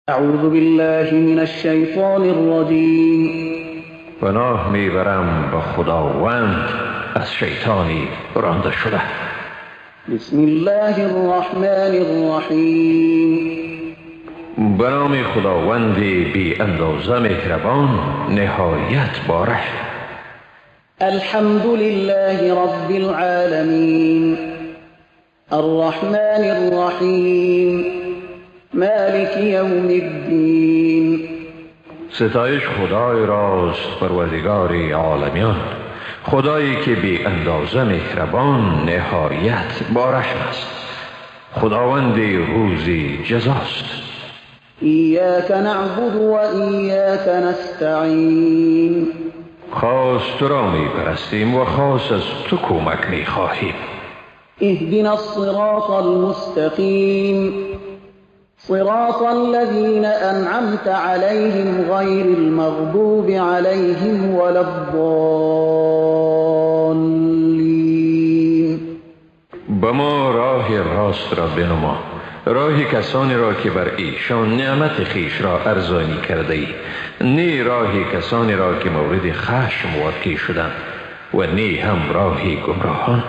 اعوذ بالله من الشیطان الرجیم. پناه میبرم به خداوند از شیطانی رانده شده. بسم الله الرحمن الرحیم. به نام خداوند بی اندازه مهربان، نهایت باره. الحمد لله رب العالمین. الرحمن الرحیم. مالک یوم الدین. ستایش خدای راست، پروردگار عالمیان، خدایی که بی اندازه مهربان، نهایت بارحم است، خداوند روزی جزاست. ایاک نعبد و ایاک نستعین. خاص تو را می پرستیم و خاص از تو کمک می خواهیم. اهدنا الصراط المستقیم. صراط الذين أنعمت عليهم غير المغضوب عليهم ولا الضالين. به ما راه راست را بنما، راه کسانی را که بر ایشان نعمت خویش را ارزانی کرده ای، نی راه کسانی را که مورد خشم واقع شدند و نی هم راه گمراهان.